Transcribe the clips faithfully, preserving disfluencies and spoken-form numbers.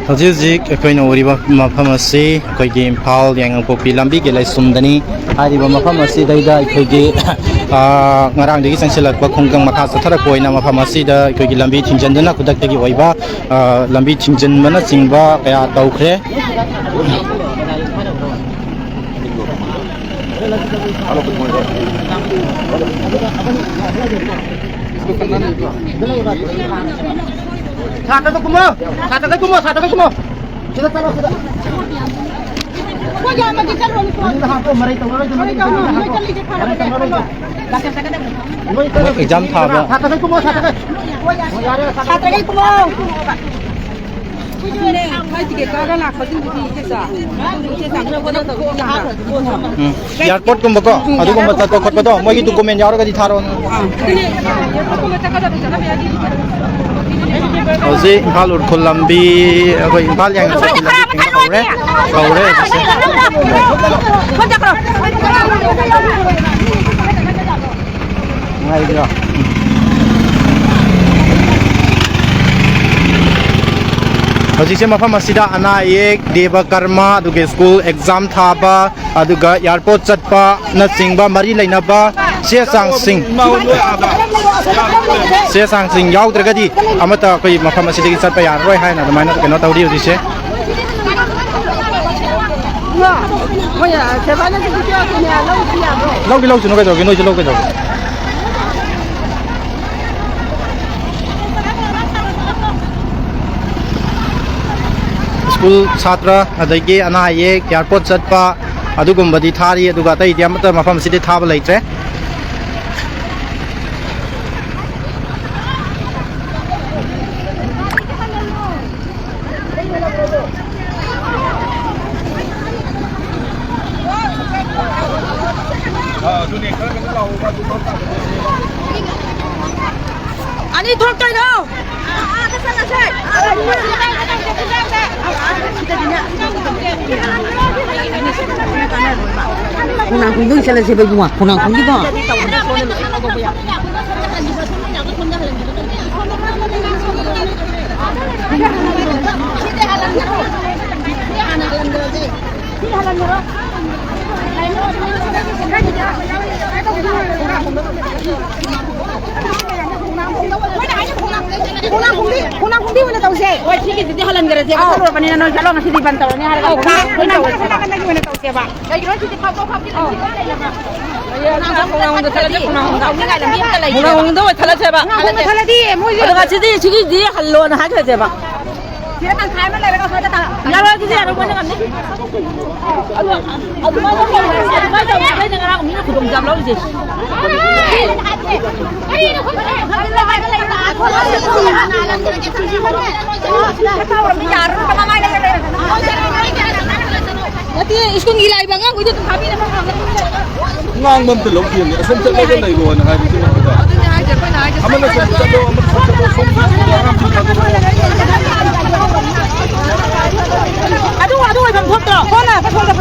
ꯍꯧꯖꯤꯛ ꯍꯧꯖꯤꯛ ꯑꯩꯈꯣꯏꯅ ꯎꯔꯤꯕ ꯃꯐꯝ ꯑꯁꯤ ꯑꯩꯈꯣꯏꯒꯤ ꯏꯝꯐꯥꯜ ꯌꯥꯏꯉꯪꯄꯣꯛꯄꯤ ꯂꯝꯕꯤꯒꯤ ꯂꯥꯏꯁꯨꯝꯗꯅꯤ꯫ ꯍꯥꯏꯔꯤꯕ ꯃꯐꯝ ꯑꯁꯤꯗꯩꯗ ꯑꯩꯈꯣꯏꯒꯤ, ꯑ, ꯉꯔꯥꯡꯗꯒꯤ ꯆꯪꯁꯤꯜꯂꯛꯄ ꯈꯣꯡꯖꯪ ꯃꯈꯥ ꯆꯠꯊꯔꯛꯄ ꯑꯣꯏꯅ ꯃꯐꯝ ꯑꯁꯤꯗ ꯑꯩꯈꯣꯏꯒꯤ ꯂꯝꯕꯤ ꯊꯤꯡꯖꯤꯟꯗꯨꯅ ꯈꯨꯗꯛꯇꯒꯤ ꯑꯣꯏꯕ, ꯑ, ꯂꯝꯕꯤ ꯊꯤꯡꯖꯤꯟꯕꯅꯆꯤꯡꯕ ꯀꯌꯥ ꯇꯧꯈ꯭ꯔꯦ꯫ ꯁꯥꯇ꯭ꯔꯗ ꯀꯨꯝꯃꯣ! ꯁꯥꯇ꯭ꯔꯗ ꯀꯨꯝꯃꯣ! ꯁꯥꯇ꯭ꯔꯗ ꯀꯨꯝꯃꯣ! ꯁꯤꯗ ꯆꯠꯂꯣ, ꯁꯤꯗ꯫ ꯃꯅꯤꯡꯗ ꯍꯥꯞꯄꯣ, ꯃꯔꯩ ꯇꯧꯅꯔꯣꯏꯗ, ꯃꯅꯤꯡꯗ ꯍꯥꯞꯄꯣ꯫ ꯃꯔꯩ ꯇꯧꯅꯔꯣꯏꯗ꯫ ꯅꯣꯏ ꯆꯠꯂꯣ, ꯑꯦꯛꯖꯥꯝ ꯊꯥꯕ꯫ ꯁꯥꯇ꯭ꯔꯗ ꯀꯨꯝꯃꯣ, ꯁꯥꯇ꯭ꯔꯗ꯫ ꯌꯥꯔꯦ, ꯁꯥꯇ꯭ꯔꯗ ꯀꯨꯝꯃꯣ꯫ ꯑꯗꯨꯅꯦ, ꯐ꯭ꯂꯥꯏꯠ ꯇꯤꯀꯦꯠ ꯀꯛꯑꯒ ꯂꯥꯛꯄꯁꯤꯡꯗꯨꯗꯤ ꯏꯆꯦ ꯆꯥ꯫ ꯏꯆꯦ ꯆꯥ꯫ ꯎꯝ꯫ ꯑꯦꯌꯥꯔꯄꯣꯔꯠꯀꯨꯝꯕꯀꯣ, ꯑꯗꯨꯒꯨꯝꯕ ꯆꯠꯄ ꯈꯣꯠꯄꯗꯣ, ꯃꯣꯏꯒꯤ ꯗꯣꯀꯨꯃꯦꯟ ꯌꯥꯎꯔꯒꯗꯤ ꯊꯥꯔꯛꯑꯣ꯫ ꯑꯥ꯫ ꯍꯧꯖꯤꯛ ꯏꯝꯐꯥꯜ ꯎꯔꯈꯨꯜ ꯂꯝꯕꯤ, ꯑꯩꯈꯣꯏ ꯏꯝꯐꯥꯜ ꯌꯥꯏꯉꯪꯄꯣꯛꯄꯤ ꯂꯝꯕꯤ ꯊꯤꯡꯕ ꯍꯧꯔꯦ꯫ ꯍꯧꯔꯦ ꯍꯧꯖꯤꯛꯁꯦ꯫ ꯉꯥꯏꯕꯤꯔꯣ꯫ ꯍꯧꯖꯤꯛꯁꯦ ꯃꯐꯝ ꯑꯁꯤꯗ ꯑꯅꯥ ꯑꯌꯦꯛ, ꯗꯦꯕ ꯀꯔꯃ, ꯑꯗꯨꯒ ꯁ꯭ꯀꯨꯜ ꯑꯦꯛꯖꯥꯝ ꯊꯥꯕ, ꯑꯗꯨꯒ ꯑꯦꯌꯥꯔꯄꯣꯔꯠ ꯆꯠꯄꯅꯆꯤꯡꯕ ꯃꯔꯤ ꯂꯩꯅꯕ ꯆꯦ ꯆꯥꯡꯁꯤꯡ, ꯆꯦ ꯆꯥꯡꯁꯤꯡ ꯌꯥꯎꯗ꯭ꯔꯒꯗꯤ ꯑꯃꯠꯇ ꯑꯩꯈꯣꯏ ꯃꯐꯝ ꯑꯁꯤꯗꯒꯤ ꯆꯠꯄ ꯌꯥꯔꯔꯣꯏ ꯍꯥꯏꯅ ꯑꯗꯨꯃꯥꯏꯅ ꯀꯩꯅꯣ ꯇꯧꯔꯤ ꯍꯧꯖꯤꯛꯁꯦ꯫ ꯂꯧꯒꯦ, ꯂꯧꯁꯤꯅꯨ, ꯀꯩꯗꯧꯔꯒꯦ? ꯅꯣꯏꯁꯨ ꯂꯧ, ꯀꯩꯗꯧꯔꯒꯦ? ꯁ꯭ꯀꯨꯜ ꯁꯥꯇ꯭ꯔ, ꯑꯗꯒꯤ ꯑꯅꯥ ꯑꯌꯦꯛ, ꯑꯦꯌꯥꯔꯄꯣꯔꯠ ꯆꯠꯄ, ꯑꯗꯨꯒꯨꯝꯕꯗꯤ ꯊꯥꯔꯤ, ꯑꯗꯨꯒ ꯑꯇꯩꯗꯤ ꯑꯃꯠꯇ ꯃꯐꯝ ꯑꯁꯤꯗꯤ ꯊꯥꯕ ꯂꯩꯇ꯭ꯔꯦ꯫ ꯑꯅꯤ ꯊꯣꯛꯇꯣꯏꯔꯣ? ꯈꯣꯡꯅꯥꯡ ꯈꯣꯡꯗꯣꯏ ꯆꯠꯂꯁꯦꯕ ꯏꯕꯨꯡꯉꯣ, ꯈꯣꯡꯅꯥꯡ ꯈꯣꯡꯒꯤꯗꯣ꯫ ꯈꯣꯡꯅꯥꯡ ꯈꯣꯡꯕꯤ, ꯈꯣꯡꯅꯥꯡ ꯈꯣꯡꯕꯤ ꯑꯣꯏꯅ ꯇꯧꯁꯦ꯫ ꯍꯣꯏ, ꯁꯤꯒꯤꯁꯤꯗꯤ ꯍꯜꯍꯟꯈ꯭ꯔꯁꯦꯕ, ꯑꯧ꯫ ꯆꯠꯂꯨꯔꯕꯅꯤꯅ ꯅꯣꯏ ꯆꯠꯂꯣ, ꯉꯁꯤꯗꯤ ꯕꯟ ꯇꯧꯔꯅꯤ ꯍꯥꯏꯔꯒ ꯑꯧ, ꯈꯣꯡꯅꯥꯡ ꯈꯣꯡꯕꯤ ꯈꯣꯡꯅꯥꯡ ꯇꯧꯔꯁꯦ꯫ ꯈꯣꯡꯅꯥꯡ ꯈꯣꯡꯕꯤ ꯑꯣꯏꯅ ꯇꯧꯁꯦꯕ꯫ ꯀꯩꯒꯤꯅꯣ ꯁꯤꯗꯤ ꯐꯥꯎꯗꯣꯛ ꯐꯥꯎꯖꯤꯟ ꯑꯧ꯫ ꯈꯣꯡꯅꯥꯡ ꯈꯣꯡꯕꯤ ꯊꯠꯂꯁꯦ, ꯈꯣꯡꯅꯥꯡ ꯈꯣꯡꯕꯤ꯫ ꯇꯧꯅꯤꯡꯉꯥꯏ ꯂꯝꯕꯤ ꯑꯝꯇ ꯂꯩꯇꯦꯕ꯫ ꯈꯣꯡꯅꯥꯡ ꯈꯣꯡꯕꯤ ꯊꯠꯂꯗꯤ ꯃꯣꯏꯁꯦ ꯑꯗꯣ ꯉꯁꯤꯗꯤ ꯁꯤꯒꯤꯗꯤ ꯍꯜꯂꯣꯅ ꯍꯥꯏꯈ꯭ꯔꯁꯦꯕ꯫ ꯁꯤꯗ ꯇꯪꯈꯥꯏ ꯑꯃ ꯂꯩꯔꯒ ꯁ꯭ꯋꯥꯏꯗ ꯇꯥ-, ꯌꯥꯔꯣꯏ, ꯑꯗꯨꯗꯤ ꯌꯥꯔꯣꯏ, ꯃꯣꯏꯅ ꯉꯝꯅꯤ꯫ ꯑꯗꯣ ꯑꯗꯨꯃꯥꯏꯅ ꯇꯧꯔꯤꯁꯦ, ꯑꯗꯨꯃꯥꯏꯅ ꯇꯧꯔꯤꯁꯦ, ꯑꯩꯅ ꯉꯔꯥꯡ ꯃꯤꯅ ꯈꯨꯗꯣꯡꯆꯥꯕ ꯂꯧꯔꯤꯁꯦ꯫ ꯅꯠꯇꯦ, ꯁ꯭ꯀꯨꯜꯒꯤ ꯂꯥꯛꯏꯕ ꯑꯉꯥꯡꯈꯩꯗꯣ ꯑꯗꯨꯝ ꯊꯥꯕꯤꯅꯕ ꯉꯥꯡꯕ꯫ ꯉꯥꯡꯕ ꯑꯝꯇ ꯂꯧꯗꯦꯅꯦ꯫ ꯑꯁꯣꯝ ꯆꯠꯂꯒ ꯂꯩꯔꯣꯅ ꯍꯥꯏꯕꯁꯤ ꯅꯠꯇ꯭ꯔꯥ? ꯑꯗꯨꯅꯦ ꯍꯥꯏꯁꯦ, ꯑꯩꯈꯣꯏꯅ ꯍꯥꯏꯁꯦ꯫ ꯑꯃꯅ ꯁꯣꯝ ꯆꯠꯂꯣ, ꯑꯃꯅ ꯁꯣꯝ ꯆꯠꯂꯣ, ꯁꯣꯝ ꯆꯠꯂꯣ, ꯑꯉꯥꯡꯁꯤꯡ ꯊꯥꯗꯣꯔꯛꯑꯣ꯫ ꯑꯗꯨ, ꯑꯗꯨ ꯑꯣꯏꯐꯝ ꯊꯣꯛꯇ꯭ꯔꯣ?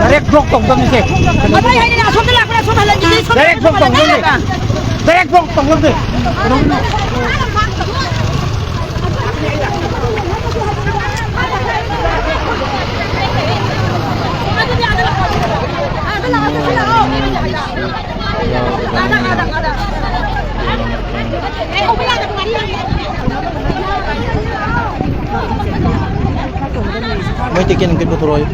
Direct block ꯇꯧꯗꯕꯅꯤꯁꯦ꯫ ꯑꯗꯨ ꯑꯩ ꯍꯥꯏꯅꯤꯡꯉꯦ, ꯑꯁꯣꯝꯗ ꯂꯥꯛꯄꯅ ꯑꯁꯣꯝ ꯍꯜꯍꯟꯈꯤꯒꯦ, ꯁꯣꯝꯗ ꯗꯥꯏꯔꯦꯛ ꯕ꯭ꯂꯣꯛ ꯇꯧꯗꯕꯅꯤ꯫ ꯂꯥꯛꯄꯅ ꯗꯥꯏꯔꯦꯛ ꯕ꯭ꯂꯣꯛ ꯇꯧꯗꯕꯅꯤ꯫ ꯃꯣꯏ ꯇꯤꯀꯦꯠ ꯑꯃ ꯄꯨꯊꯣꯔꯛꯑꯣ꯫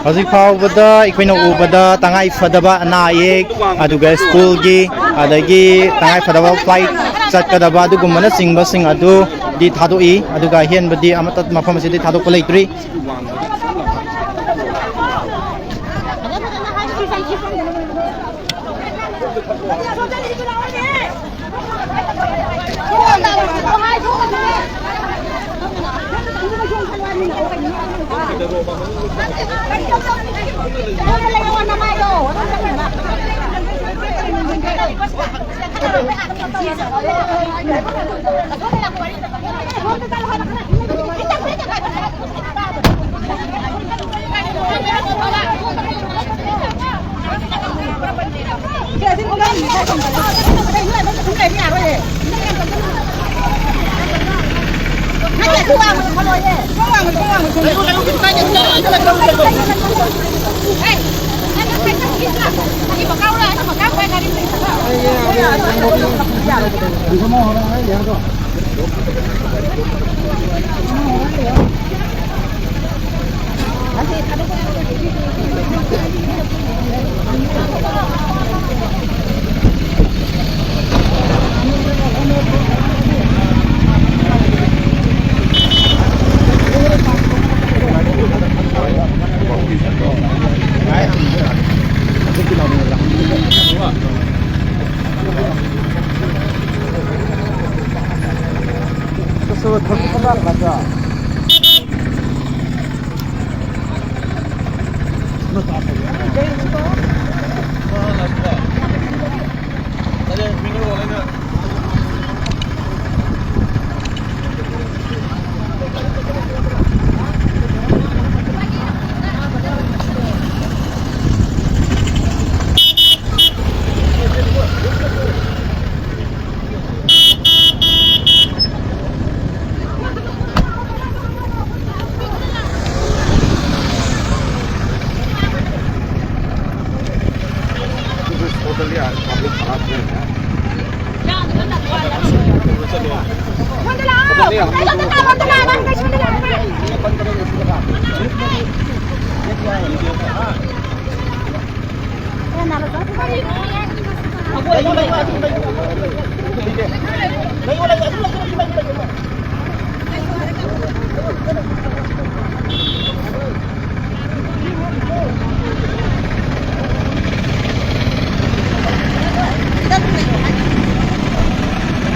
ꯍꯧꯖꯤꯛ ꯐꯥꯎꯕꯗ ꯑꯩꯈꯣꯏꯅ ꯎꯕꯗ ꯇꯉꯥꯏ ꯐꯗꯕ ꯑꯅꯥ ꯑꯌꯦꯛ, ꯑꯗꯨꯒ ꯁ꯭ꯀꯨꯜꯒꯤ, ꯑꯗꯒꯤ ꯇꯉꯥꯏ ꯐꯗꯕ ꯐ꯭ꯂꯥꯏꯠ ꯆꯠꯀꯗꯕ ꯑꯗꯨꯒꯨꯝꯕꯅꯆꯤꯡꯕꯁꯤꯡ ꯑꯗꯨꯗꯤ ꯊꯥꯗꯣꯛꯏ, ꯑꯗꯨꯒ ꯑꯍꯦꯟꯕꯗꯤ ꯑꯃꯠꯇ ꯃꯐꯝ ꯑꯁꯤꯗ ꯊꯥꯗꯣꯛꯄ ꯂꯩꯇ꯭ꯔꯤ꯫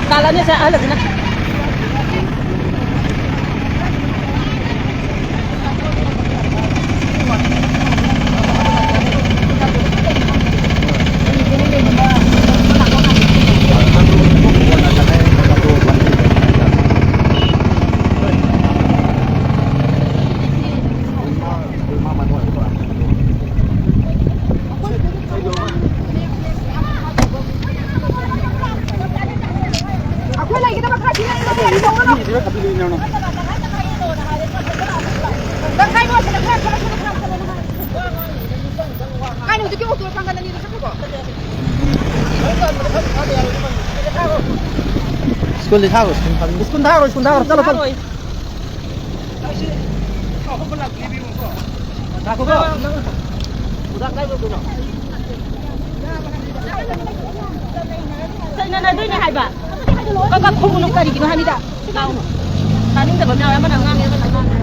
ꯇꯥꯜꯂꯅꯤ ꯁꯦ, ꯑꯍꯜ ꯑꯁꯤꯅ꯫ ꯑꯩꯈꯣꯏ ꯂꯩꯒꯗꯕ ꯈꯔꯗꯤ ꯁ꯭ꯀꯨꯜꯗꯤ ꯊꯥꯈ꯭ꯔꯣ, ꯁ꯭ꯀꯨꯜ ꯊꯥꯕꯤꯌꯨ꯫ ꯁ꯭ꯀꯨꯜ ꯊꯥꯔꯣꯏ, ꯁ꯭ꯀꯨꯜ ꯊꯥꯔꯣꯏ, ꯆꯠꯂꯣ, ꯆꯠꯂꯣ꯫ ꯊꯥꯔꯣꯏ꯫ ꯉꯥꯏꯈꯣꯀꯣ, ꯅꯪ ꯑꯣꯖꯥ ꯀꯗꯥꯏ ꯑꯣꯏꯗꯣꯏꯅꯣ? ꯆꯠꯅꯅꯗꯣꯏꯅꯦ ꯍꯥꯏꯕ꯫ ꯀꯛ ꯀꯛ ꯈꯨꯝꯃꯨꯅꯨ, ꯀꯔꯤꯒꯤꯅꯣ ꯍꯥꯏꯕꯅꯤꯗ꯫ ꯇꯥꯅꯤꯡꯗꯕ ꯑꯃ ꯌꯥꯎꯋꯦ, ꯑꯃꯅ ꯉꯥꯡꯉꯦ, ꯑꯃꯅ ꯉꯥꯡꯉꯦ꯫